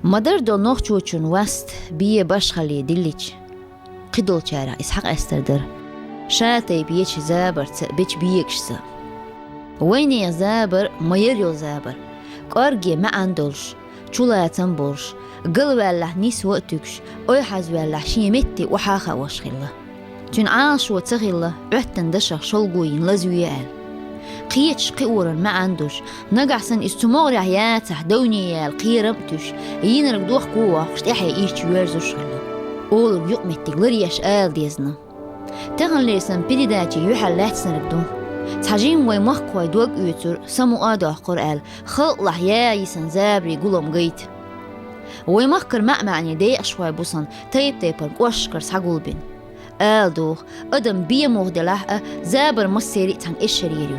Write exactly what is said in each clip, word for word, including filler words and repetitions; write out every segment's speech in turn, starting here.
Ма-дарра долу нохчочун васт бен башхалле диллича, кхидолчарах иза хьакъаьстар дара, ша тайпа ечу забарца бечу бегашца. Вайнехан забар ма-ярра йолу забар, кӀорге маьӀна долуш, чулацам болуш, галваьллехь нисво а туьгуш, ойхьазваьллехь шен метте охьа а хаош хилла. Цуьнан Ӏалашо ца хилла, Ӏоьттина дашах шолгӀа йина лазаве аьлла. Кхеташ кхиоран маьӀна долуш, нагахь санна иза цу могӀарехь яцахь, довне яьлла кхерам а туьйсуш, йийнарг дохко а воккхуш, тӀаьхье ийрча йоьрзуш хилла. Олург юкъаметтиг ларъеш ала дезна. Таханлера сан передачи юьхьар лаьцнарг ду. Цхьа жимма вайн махкахой дог оьцура, самукъа а доккхура аьлла, халкъалахь я йисина забарийн гулам гайта. Вайн махкара маьӀ-маьӀне декъашхой бу сан тайп-тайпана кӀошташкара схьагулбина. Ала духу, адам бен муха делахь а, забар массеран а цхьана эшарера ю.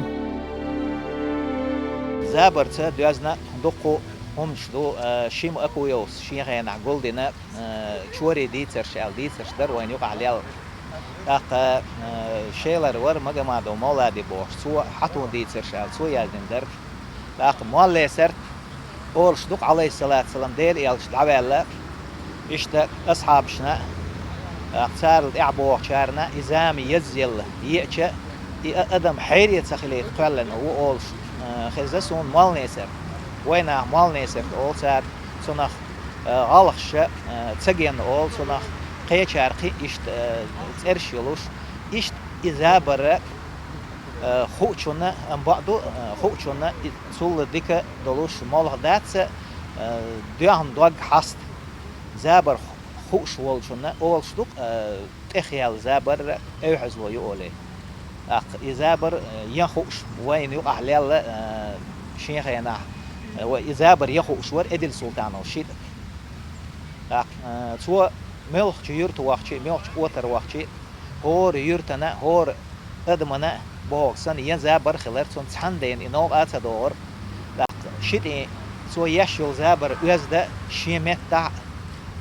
Забарца доьзна дуккха хӀуманаш ду, а, Шима Акуевс шен хенахь гулдина, а, чорийн дийцарш аьлла дийцарш дара вайна юкъахь лелла. ТӀаккха, а, Шелара вара Магомадов Мовлади бохуш, цо хьатун дийцарш аьлла цо яздина дара. ТӀаккха Моллесарт олуш ду-кх, Ӏалайхиссалату вассалам, Делан элча дӀаваьлла, иштта асхьабашна, тӀаккха царал тӀаьхьа бохучарна и зама еззаелла еача, и а-, адам хьере ца хилийта кхоьллина ву олуш, а, хеза суна Моллесарт. Вайнах Моллесарт олу цара, цунах, а, гӀалгӀаша, а, ца генна олу цунах, кхечара кхин иштта, а, цӀераш йолуш, иштта и забар а, а, хуучунна, ам бакъду, а, хуучунна и цул дика долуш молха дац, а, доьхна дог хьаста. Забар хууш волчунна олуш ду-кх, а, тӀехъяьлла забар а, эвхьазло ю олий. ТӀаккха и забар, а, ян хууш вайна юкъахь лелла, а, шен хенахь, а, ва и забар ян хууш вара Эдил Султанов шиъ. ТӀаккха, а, цо муьлххачу юьрта вахча а, муьлххачу кӀотара вахча а, хӀора юьртана, хӀора адамана бохург санна, ян забар а хилар, цунна цхьана дена и новкъа а ца догӀура. ТӀаккха ши тӀе цо еш йолу забар оьзда шен меттахь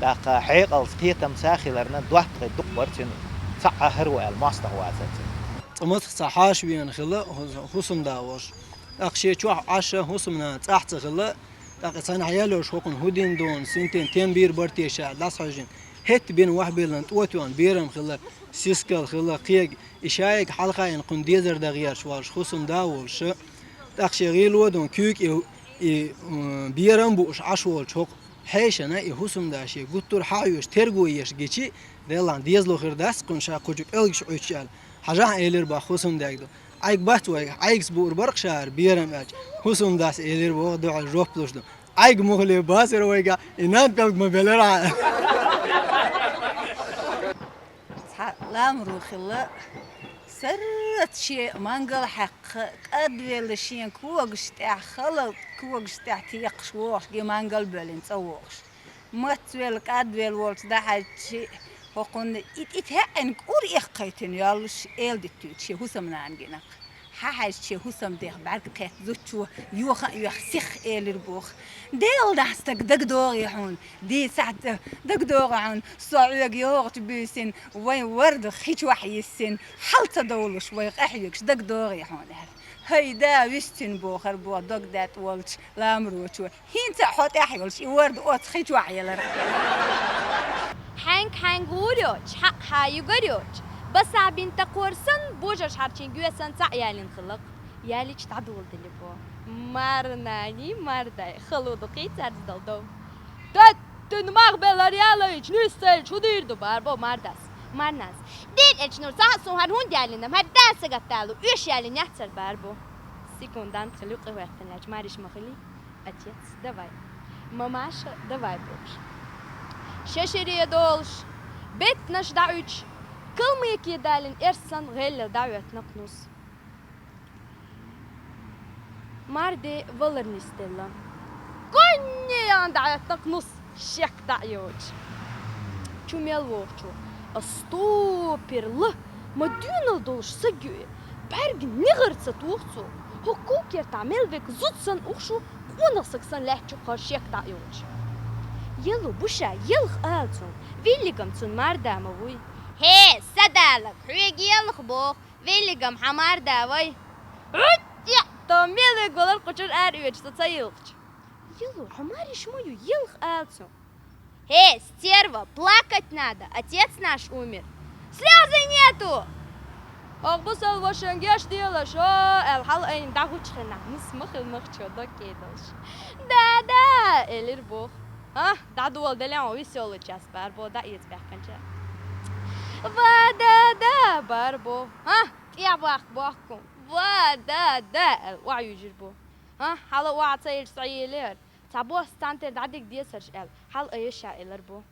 а, тӀаккха хьекъалца, кхетамца а хиларна, доттагӀий дукха бара цуьнан, цхьаъ а хӀара ву аьлла мостагӀа вацара цуьнан. Цкъа мацах цхьа хьаша веана хилла хӀу-, хӀусамда волуш. ТӀаккха шен чохь Ӏаш а хӀусамнана цӀахь ца хилла, тӀаккха цхьаьна хьаеллош хӀокхунна хӀун дина ду, синтем тем бийр бара теша аьлла дӀасахьаьжжина. ХӀетта бина вахьбиллина тӀе а тоьхна берам хилла, сискал хилла, кхега и шайга хьалха а йина кхунна дезар дан гӀерташ волуш хӀусамда а волуш. ТӀаккха шен гӀийло а дун куьйга и, и, м, берам а бууш Ӏаш волчу хӀокху хьешана и хӀусамда шен гуттар а хьахьоьжуш терго еш гичи, делахь дезало хир дац кхунна ша кху чу пӀелгаш Ӏуьттуш аьлла. Хьажахь, элира боху хӀусамдега ду. Ӏайг бац вайга, Ӏайгас буур бара-кх ша хӀара берам аьлча, хӀусамдас элира боху дуьхьал жоп луш ду. Ӏайг муха ле бацара вайга, и нана пӀелг ма белара хьан. Цхьа ламаро хилла, саррат шен мангал хьаькхна, кӀадвелла шен когаш тӀехь, хала когаш тӀехь текхаш вогӀуш, ги мангал а боьллина цӀа вогӀуш. Мацвелла, кӀадвелла волчу дӀахьаьжча, хӀокхунна и тӀе таьӀина кӀур эккхийтина йоллуш, эладиттуьйту шен хӀусамнана гина-кх. Хьахьаьжча, шен хӀусамдех бӀаьрг кхетта зудчо, йоха а йоьхна, сихха элира боху: «Делан дӀа стаг дагадогӀий хьуна, дийцахь дагадогӀий хьуна, со Ӏуьйга йогӀучу буьйсина вайн ворда хи чохь йиссина, хьал ца довлуш вай къахьоьгуш дагадогӀий хьуна», — аьлла. «ХӀай да, вуьстина», — бохура боху дог даьтта волчу ламарочо. ХӀинца а хьо тӀехь йолуш и ворда оцу хи чохь елара. Хьаьнга-хьаьнга гӀур йоцуш, хьакъ хьан югар йоцуш, басахь бина такхор санна, божарш хьарчийна гоьсан цхьаъ ялийна хилла-кх. Ялийча дӀадоладелира боху. Марнани, мардай, хало ду-кх цаьрца дала дов. Таттина мах беллара ялайча, нисса ца елча, хӀун дийр ду, бара боху мардас. Марнас: «Дийна элча, нур ца хаьа суна хӀара хӀунда ялийна, хӀара дала сагатдалу, оьшуш ялийна яц хӀара», — бара боху. Секундант хилла юкъа хӀоьттина лаьтташ, мариш ма хилий. Отец, давай. Мамаша, давай, бохуш. Шешере долуш, беттанаш дӀаӀуьттуш, калмыке далийна эрс санна гӀеллера дӀахӀоьттина-кх нус. Марде валар нисделла. Коньян дӀахӀоьттина-кх нус, шек дӀа а йоцуш. Чу мел вогӀучо: «Астопирла! Ма доьналла долуш саг ю и! БӀаьрг негӀар ца туху цо! ХӀо кул кертахь мел верг зуда санна ухуш ву, къонах саг санна лаьтташ ю-кх хӀара шек дӀа а йоцуш». Ялу бу ша, ялх ала цунна, виллигам цунна марда ма вуй. «ХӀей, садалаг, хьоьга ялх боху, виллигам хьан марда вай». «ӀуьттӀ, яъ, то мел верг валар кху чуьра ара оьцуш со ца йилхча». «Ялу, хьо мариш ма ю, ялх ала цунна». Хе, стерва, плакать надо, отец наш умер. Слёзы нету! Ах, бусал вашан геш делаш, о, эл хал айн дагуч хена, нус махил махчо докейдалш. Да, да, элир бох. А, да дуал делен веселый час бар бо, да иец бяхканча. Ва, да, да, бар бо. А, я бах бахкум. Ва, да, да, эл ва южир бо. А, хала ва ца ил саилер. Ца бос цантер дадик десарш эл. Хал ая ша элар бо.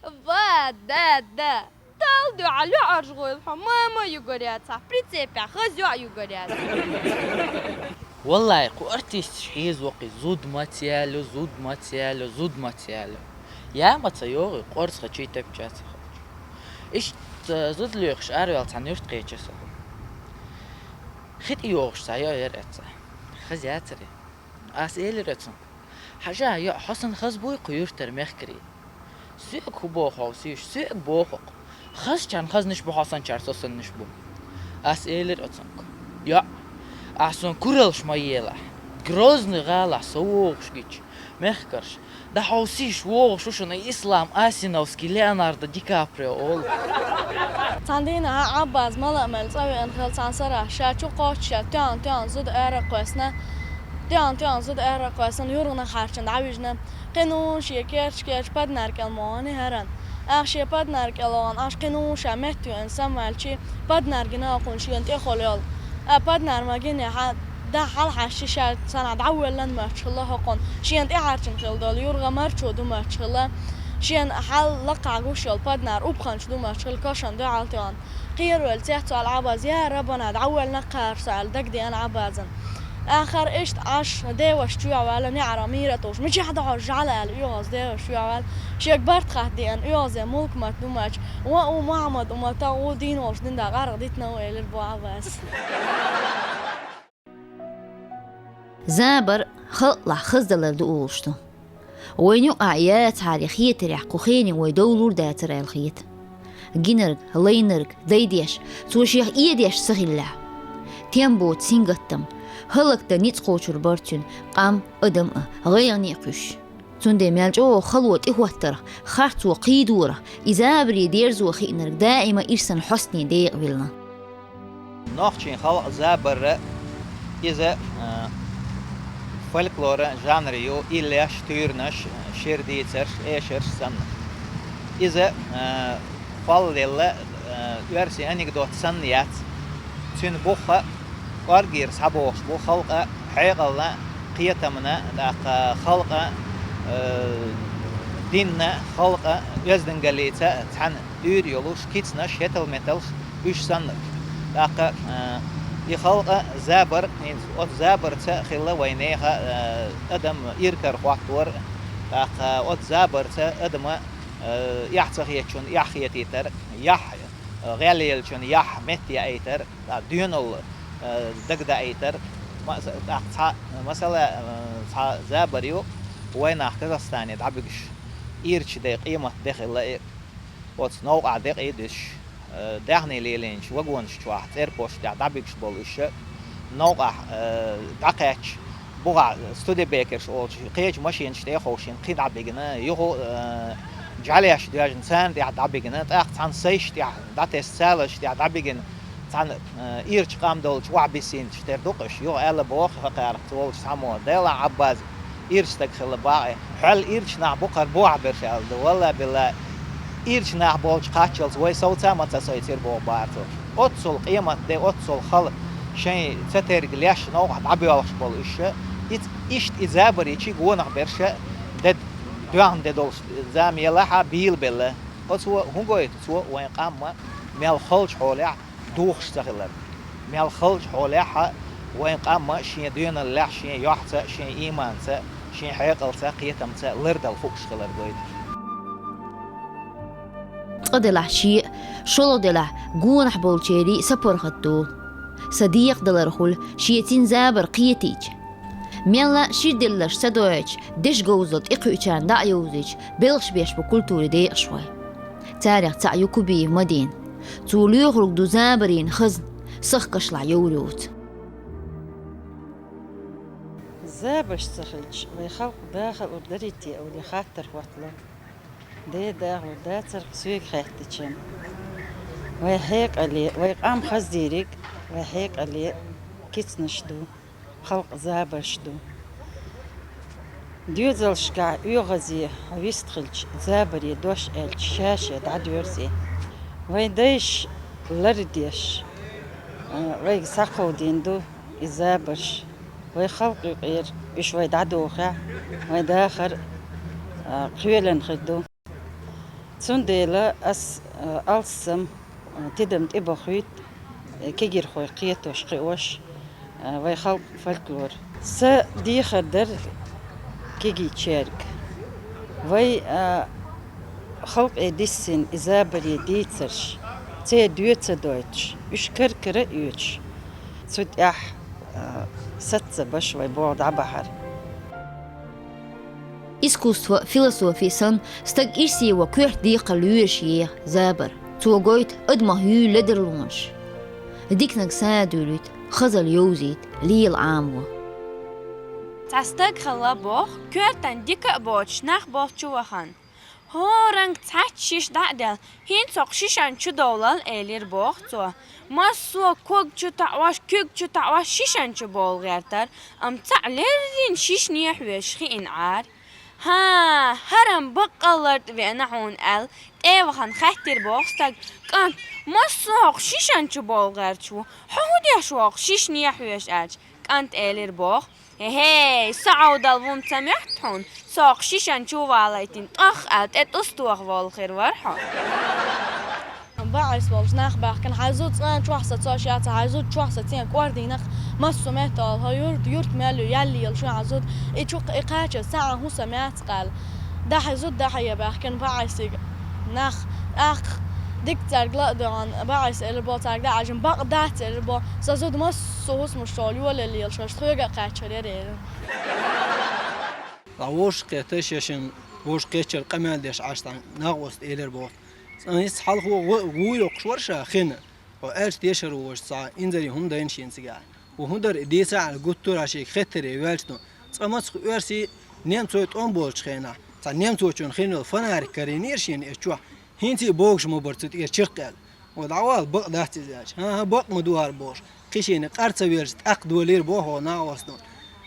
Ва, да, да. Тал дуалю аржгойл ха мама югоряца, прицепя хазю югоряца. Валлай, ку артист хиз вакъи зуд мацялю, зуд мацялю, зуд мацялю. Я маца йогъи, къорс ха чей тепчаца халч. Ишт, э, зуд лёхш арвел цан юрт къечаса. Хит йогъш ца йо ер эца. Хазяцари. Ас элир эцун. Хажа, йо, хосан хаз буй къуюртар мехкри. Сюк ху бохов сиш, сюк бохок. Хаз чан хаз ниш бу, хосан чар сосан ниш бу. Ас элир эцунк. Йо, асон куралш ма ела. Грозный гала совогш гич. Мехкарш. Да хов сиш вогш ушана Ислам Асиновский, Леонардо Ди Каприо ол. Цан дина а Аббас мала мел цави ан хел цан сара. Ша чу къоч ша тян тян зуд ара къосна. Тян тян зуд ара къосна, юргна харчан давижна. Къинун ши керч керч паднар кел мони харан. Ах ши паднар кел он, аш къинун ша меттю ан самалчи паднар гина къун ши ан те холёл. А паднар магин я ха да хал хаши ша сана давеллан мачхла хокон. Ши ан те харчан хел дол юрга марчу ду мачхла. Ши ан хал ла къагуш ёл паднар убханч ду мачхла кошан ду алтён. Къирвел цехцал Абаз, я Раббана, даввална къарсал, дагдиан Абазан. Ахар ишт аш деваш чуявала, не арамира тош. Мичи хада жалал, югаз деваш чуявал. Шек барт хат диан, югазе мулк мат думач. Ва у Мухаммад умата у дин олш дин да гаргдит на у элир бу Абаз. Забар халкъла хаздалар ду улушту. Вайню а я цари хиетаря кухени вай доулур да царал хиет. Гинарг, лайнарг, дайдеш, цу шех иедеш сахилла. Тем бу цингаттам, халакта ниц къочур барцун, къам, адам а, гъайгъни къуш. Цунде мялчо хало тихваттар, харцо къидура, изабри дерзо хинарг даима ирсан хосни дейгъ вилна. Нохчийн халкъ забарра иза, а, фольклора жанр ю, иллеш, туьйрнаш, шер дийцарш, эшарш санна. Иза, а, кхоллалла, а, оьрсийн анекдот санна яц. Цуьнан бухха оргийра схьабохуш бу халкъа хьекъална, кхетамна, тӀаккха халкъа, а, динна, халкъа оьздангаллица цхьаьна уьйр йолуш, кицнаш, хӀетал-металш, уьш саннарш. ТӀаккха, а, и халкъа забар, хӀинца оцу забарца хилла вайн нехан, а, адам иракара хӀоттор, тӀаккха оцу забарца адама, а, эхь ца хетачунна эхь хетийтар, яхь, а, гӀел еллачунна яхь метта яийтар, тӀаккха доьналла, а, дагадаийтар. Ма-, тӀаккха цхьа, масала, а, цхьа забар ю, вайнах Казахстане дӀабигаш, ирча де, къемат де хилла и. Оцу новкъахь декъий дуьсуш, э, даьхний лелийначу вагонаш чохь цӀерпошта тӀехь дӀабигаш болу уьш, новкъахь, э, дӀакхаьчча, бухахь студебекерш олучу кхечу машинаш тӀе а ховшийна кхин дӀабигина, юха, э, жӀаьлеш доьжна царна тӀехь дӀабигина, тӀаккха цхьана сайш тӀехь дӀатесна, цалаш тӀехь дӀабигина, цхьана, э, ирча къам долчу охьабиссийначу тера ду-кх уьш, юха аьлла боху хӀокхарах волчу цхьаммо: «Делахь, Ӏаббас, ирча стаг хилла бакъ и. Хьол ирча нах бу, кхара бохьа берш», аьлла ду. «Валла-билла, ирча нах болчу кхаччалц вай совца а ма ца сойцира», боху бара цо. Оццул къемат де, оццул хала шайн ца терга леш новкъахь дӀабоьлхуш болу уьш, и ц-, иштта и забар йичи гонах берш де, доьхна де долуш зама елахь а, бийла белла. Оцо хӀун гойту цо вайн къам ма мел халчу хьолехь духуш ца хилар. Мел халчу хьолехь а вайн къам ма шен доьналлехь, шен йохьца, шен ийманца, шен хьекъалца, кхетамца лардала хууш хилар гойтуш. Цкъа делахь шиъ, шолгӀа делахь гонах болчерий са паргӀат долу. Сан декъадалар хуьлу шен цин забар кхетийча. Мелла а ширделларш ца дойтуш, дешан говзалла тӀекхуьучарна дӀа а йовзуьйтуш, белхаш беш бу культурин декъашхой. Царех цхьаъ ю Кубиев Мадина. Цо лоьхург ду забарийн хазна, сахкашлахь йовр йоцу. Забарш ца хилча, вайн халкъ даха а лур дарий те олий хаттар хӀоттало. Де дагӀур дацарх соьга хаьттачам. Вай хьекъале, вай къам хаздийриг, вай хьекъале кицнаш ду, халкъа забарш ду. Доьзалшкахь оьгӀазе вистхилча, забаре дош аьлча, ша-ша дӀадоьрзе. Вайн дайша лардеш, а, вайга схьакховдийна ду и забарш. Вай халкъ юкъера уьш вай дӀадохахь, вайн дахар, а, кхоьлина хир ду. Цундела ас, а, алссам, а, тидам тӀебохуьйту, а, кегийрхой кхетош, кхиош, а, вай халкъ фольклор. Са дехар дара кегийчаьрга. Вай, а, халкъе диссина и забаре дийцарш, церан доьца дойтуш, уьш кар-кара а оьцуш, цу тӀехь, а, саца баш вай боху дӀабахьара. Искусство, философи санна, стаг ирсе ван коьрта декхар лоьраша еха забар. Цо гойту адамах юьйлу ледарлонаш. Диканиг са а дуьйлуьйту, хазалла йовзийта лела Ӏамо. Цхьа стаг хилла боху, коьртан дика а боцуш, нах болчу вахана. ХӀоранга цхьацца шиша дӀа а делла, хӀинца хӀокху шишан чу довлал, элира боху цо. Массо а ког чу таӀош, куьг чу таӀош шишан чу бовла гӀертара, амма цхьаъ леррина шишне хьоьжуш хиъна Ӏара. ХӀан, хӀара-м баккъалла лартӀа веана хьуна аьлла, тӀе а вахана хаьттира боху стага: «КӀант, массо а хӀокху шишан чу бовла гӀерташ ву, хьо хӀун деш ву хӀокху шишне хьоьжуш?» аьлча, кӀанта элира боху: «ХӀей, со Ӏовдал ву-м ца моьтту хьуна, со хӀокху шишан чу валийтина, тӀох аьлла, тӀе тӀус тоха волу хир вара хьо». БӀаьрса волчу нах баьхкина, хьайн зуда цкъа чохь сацош яц, хьайн зуда чохь сацийна кӀордийнах, массо а меттехь хьо юрт, юрт мел ю, ял лелаш ю хьан зуда, и чу и кхача схьа хӀун са маьцкъал. Дахьа зуда дахьа баьхкина бӀаьрсиг нах, тӀаккха дика цаьрга ла а доьгӀна, бӀаьрса элира бо, цаьрга дӀа Ӏаьжжина, бакъ дац элира бо, сан зуда массо а хӀусамаш чохь йолалла лелаш, аша тхоьга а кхачар яра элира. Ла вовшах кхеташ, я шен вовшах кхеччара къамел деш Ӏаш цхьана накъост элира бо. Цкъа иза хьалхо гӀу-, гӀу йоккхуш вара ша хина. Хьо аьлча тешар ву ваша цхьа инзаре хӀума дайна шена цигахь. Ву хӀун дара и дийца аьлла гуттара а шега хеттаре ваьлча ду. Цкъа мацах оьрсий немцой тӀом болчу хенахь, цхьа немцочунна хин йолу фонарик карийнера шена иза чохь. ХӀинца а богуш ма бара цу тӀера чиркх аьлла. Ву дӀавала, бакъ дац иза аьлча. ХӀан-хӀа, бакъ ма ду хӀара бохуш. Кхин шена къар ца велча, тӀаккха долийра боху хьо накъостана.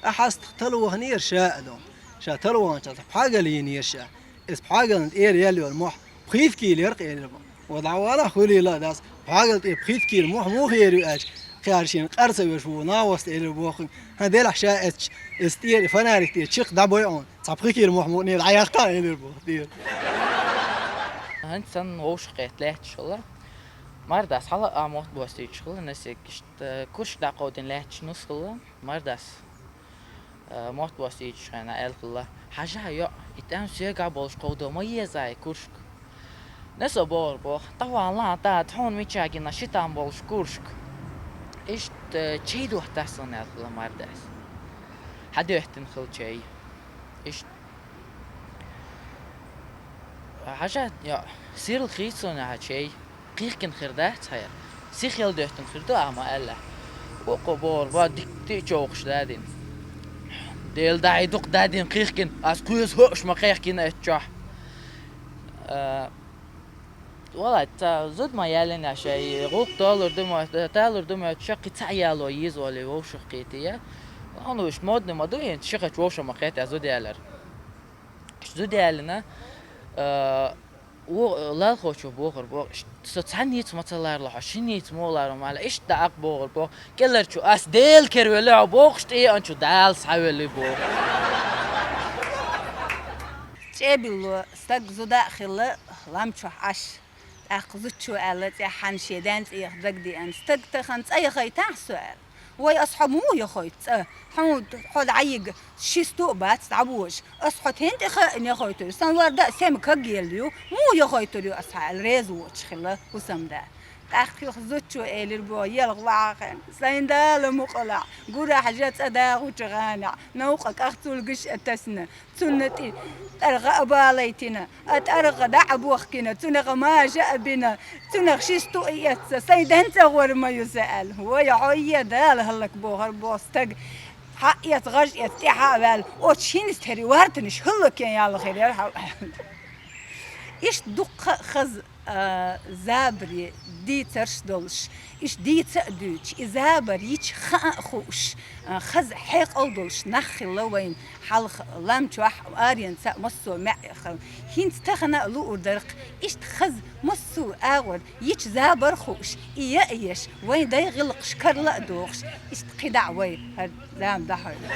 Ахьа, астах тала ваханера ша а ду. Ша тала ваханчохь пхьагал йинера ша. Иза пхьагална тӀера ял йолу мохь пхийтта кийла яра-кх элира бо. Ву дӀавала, хуьлийла а дац, пхьагал тӀера пхийтта кийла мохь муха ер ю аьлча, кхара шена къар ца веш ву накъост элира боху. ХӀан, делахь ша эцча, иза тӀера фонарик тӀера чиркх дӀабой хьуна, цхьа пхи кийла мохь мукъане дӀаяккха элира боху тӀера. ХӀинца санна вовшах кхетта лаьтташ хилла. Мардас хьала а мотт бостуьйтуш хилла, несиг иштта курш дӀакховдина лаьтташ нус хилла. Мардас Э, мотт бостуьйтуш хенахь аьлла хилла: «Хьажа, йоӀ, и тӀем соьгахь болуш кховдо ма еза и куршка». Несо бохура боху: «ТӀавала, тӀа тхьуна мича гина ши там болуш куршка». Иштта, э, чай доттар суна аьлла хилла Мардас. Хьадоьттина хилла чай. Иштта. Хьажа, йоӀ, сирла хийца суна хьан чай. Кхихкина хир дац хьера. Сихъел доьттина хир ду ахьа ма аьллехь. Боккъо бохура бо, дикка тӀе а човхаш дадина. Дела дӀахьий дукха дадина кхихкина, ас кхоьза хӀоуш ма кхехкина эцчохь. А, валлай, ца зуда ма яьллина шай, гӀуллакх толур ду ма, толур ду ма, шаккхи цхьаъ яло йийза олий вовшах кхетий я. Хьуна уьш модный ма ду, хӀинца ши хачу вовшах ма кхетий зуда ялар. Зуда яьллина, а, Ву-, лалхочо бохура боху: «Со цхьанница ма ца ларло хьо, шинница муха ларо ма аьлла, иштта дӀа аккха бохура боху, кӀеларчу ас Дела кера велли хьо бохуш, тӀеанчу Дала схьавелли боху». ЧӀебилло стаг зуда а хилла лам чохь Ӏаш. ТӀаккха зудчо аьлла цӀехь хьан шен ден цӀех дагадеана. Стаг тахана цӀа яхайтахьа со аьлла. Вай, ас хьо муха яхойту цӀа? Хьуна хьо дӀайига ши сту а бац дӀабожа. Ас хьо тӀен тӀе хаьа яхойтур ю? Сан ларда а сема кагъелла ю. Муха яхойтур ю ас хьо аьлла, реза воцуш хилла хӀусамда. ТӀаккха юха зудчо элира боху, елха вахьахьина: «Сайн Дала мукъалахь, гурахь жа цӀа дагӀучу гӀанахь, новкъа кӀахцулгаш а тасна». Цунна тӀе тӀаргӀа а балайтина, а тӀаргӀа дӀа а бохкина, цунах мажа а бина, цунах ши сту а эцна, сайн ден цӀагӀор ма ю сан аьлла. Вай, хьо е Дала хӀаллак бохура боху стаг. Хьа эца, гӀаж эца, тӀаьхьа а ваьлла, оцу хӀинца тери вартанаш хӀаллакьян яла хир яра хьо аьлла. Иштта дуккха а хаза, а, забаре дийцарш долуш, иштта дийца а дуьйцуш, и забар йича хаа а хууш, а, хаза хьекъал долуш нах хилла вайн хьалха лам чохь а, аренца а массо а маьӀ а хилла. ХӀинца тахана а луур дара-кх, иштта хаза массо а агӀор йича забар а хууш, и яа а еш, вайн дай гӀиллакхаш карла а дохуш, иштта кхидӀа а вай хӀара зама дӀахьойла.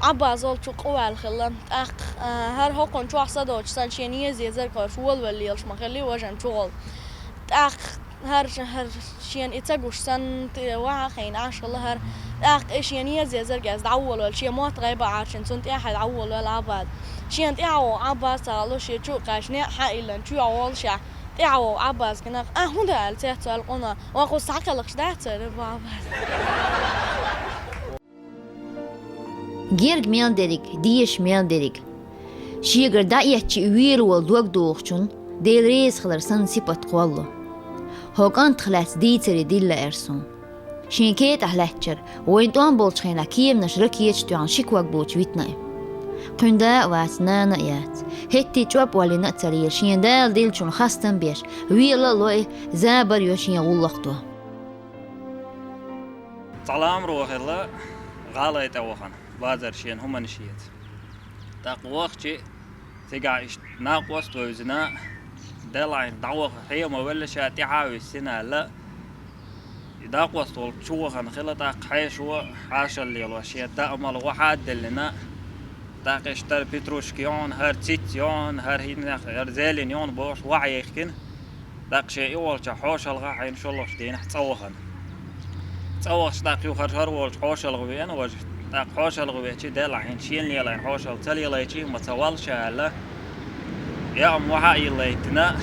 Ӏаббас волчу къа ваьлла хилла. ТӀаккха, а, хӀара хӀокхунна чохь са доцуш санна, шена еза-езарг хӀорш волавелла лелаш ма хилли важа чугӀолла. ТӀаккха хӀара, хӀара шена и ца гуш санна, те, ваха а хайна Ӏаш хилла хӀара. ТӀаккха и шена еза-езарг эцна дӀаволавелла, шен мотт гӀайба Ӏарчина, цунна тӀаьхьа дӀаволавелла Ӏаббас. Шена тӀаьхьа вогӀу Ӏаббас ца хилла, шен чу а кхаьчна, хьаиллина, чу а волуш, тӀаьхьа вогӀу Ӏаббас гинарг: «А, хӀун ду?» аьлла, цецваьлла къона. Ван кхуза схьакхелхаш дац цара, бу Ӏаббас. Герга мел дерриг, деша мел дерриг. Шегара дӀаэцча а вийр волу дог дохучун Дела реза хилар санна сипат кхолло. ХӀокху кӀантах лаьцна дийцаре дилла аьлла суна. Шен кетӀахь лаьттачара, вайн тӀом болчу хенахь кеманаш ракеташ тоьхна ши ког боцуш витина и. Кхуьнан да а вац, нана а яц. ХӀетте чӀоп а оллина а ца лела, шен Дала диллачунна хастам а беш, вела а ло и, забар а йо шен гӀуллакх до. Цхьа ламаро хилла, гӀалай тӀе вахана, базар шена хӀуманаш эца. ТӀаккха вахча, цигахь иштта накъост вевзина, делахь дӀаваха хьема велла, ша тӀаьхьа а виссина аьлла, и накъост волчу чу вахана хилла, тӀаккха хьешо хьошалла лело, шен даамал вахьа а деллина, тӀаккха иштта хӀара петрушка йогӀун, хӀара циц йогӀун, хӀара хӀиннех, хӀара зелень йогӀун бохуш вахьа ехкина. ТӀаккха шен и волчохь хьошалгӀа хьайна шолгӀачу дийнахь цӀа вахана. ЦӀа вахча тӀаккха юхара хӀара волчу хьошалгӀа веана важа. ТӀаккха хьошалгӀа веача, делахь хӀинца шена лелийна хьошалла ца лелайча, ма ца валла ша аьлла. Я ам вахьа а йиллайтина,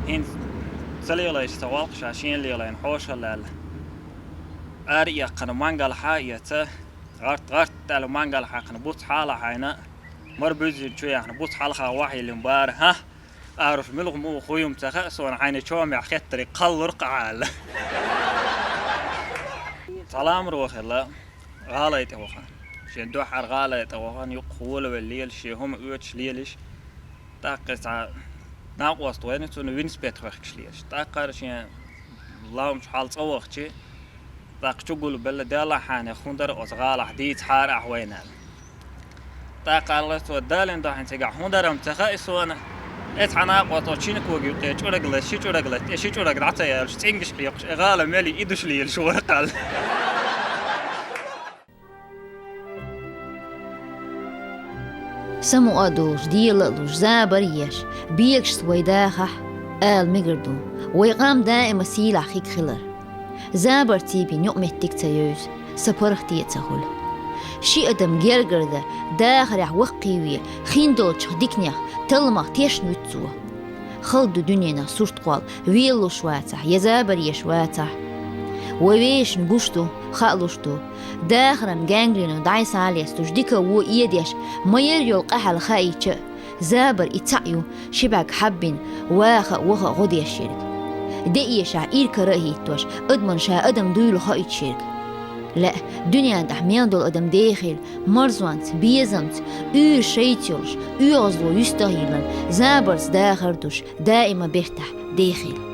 хӀинца ца лелайча ца валла ша шена лелийна хьошалла аьлла. Ара а эккхана мангал хьа а эца, гӀарт-гӀарт аьлла мангал хьаькхна буц хьала хьайна, мара буьззина чу яьхна буц хьалха вахьа йиллина бара, хӀа? Аруш муьлха муха хӀума ца хаьа суна, хьайна чомехь хеттарг кхаллур-кх аьлла. Цхьа ламаро хилла, гӀалай тӀе вахана. Шен дуьххьара гӀалай тӀе вахана, юккъахь волавелла лелаш, шен хӀума оьцуш лелаш. ТӀаккха цхьа накъост вайна цунна винспет хехкаш лелаш. ТӀаккха шен лаамчу хьал цӀа вахча, тӀаккха чу гулбелла, делахь хьанех хӀун дара оцу гӀалахь дийцахьара ахь вайна аьлла. ТӀаккха аьлла цо, далин дохьин цигахь хӀун дарам ца хаьа суна, эцхьана а къо цо чина кога юккъе чӀураг лаьцна, ши чӀураг лаьцна, тӀе ши чӀураг дӀа ца яьллаш, цӀингаш кхекхуш, и гӀала мели идуш лелаш вара-кх аьлла. Самукъа а долуш, дела а луш, забар а еш, бегашца вай дахахь, ала мегар ду, вай къам даима сийлахь хиг хилар. Забарца бина юкъаметтиг ца евза, са паргӀате а ца хуьлу. Ши адам гергара дан, дахарехь ваккхий вен, хиндолчух диканех, талламах тешна вуьту цо. Хала ду дуьненах сурт кхолла, велалуш вацахь, я забар еш вацахь. Вай вешан гуш ду, хаалуш ду. Дахаран гангрено дӀай схьа а лестуш, дика а, вон а эдеш, ма-ярра йолу къаьхьалла хаийча а, забар и цхьаъ ю, ши бӀаьрг хьаббина, ваха а, ваха а гӀо деш ерг. Де эшахь, иракара а хӀиттош, адаман ша адам дуйла хоуьйтуш ерг. Лаьа, дуьнен тӀехь мел долу адам дехийла, марзонца, безамца, уьйр шайца йолуш, оьгӀазло юьстах а йиллина, забарца дахар а душ, даима бертахь дехийла.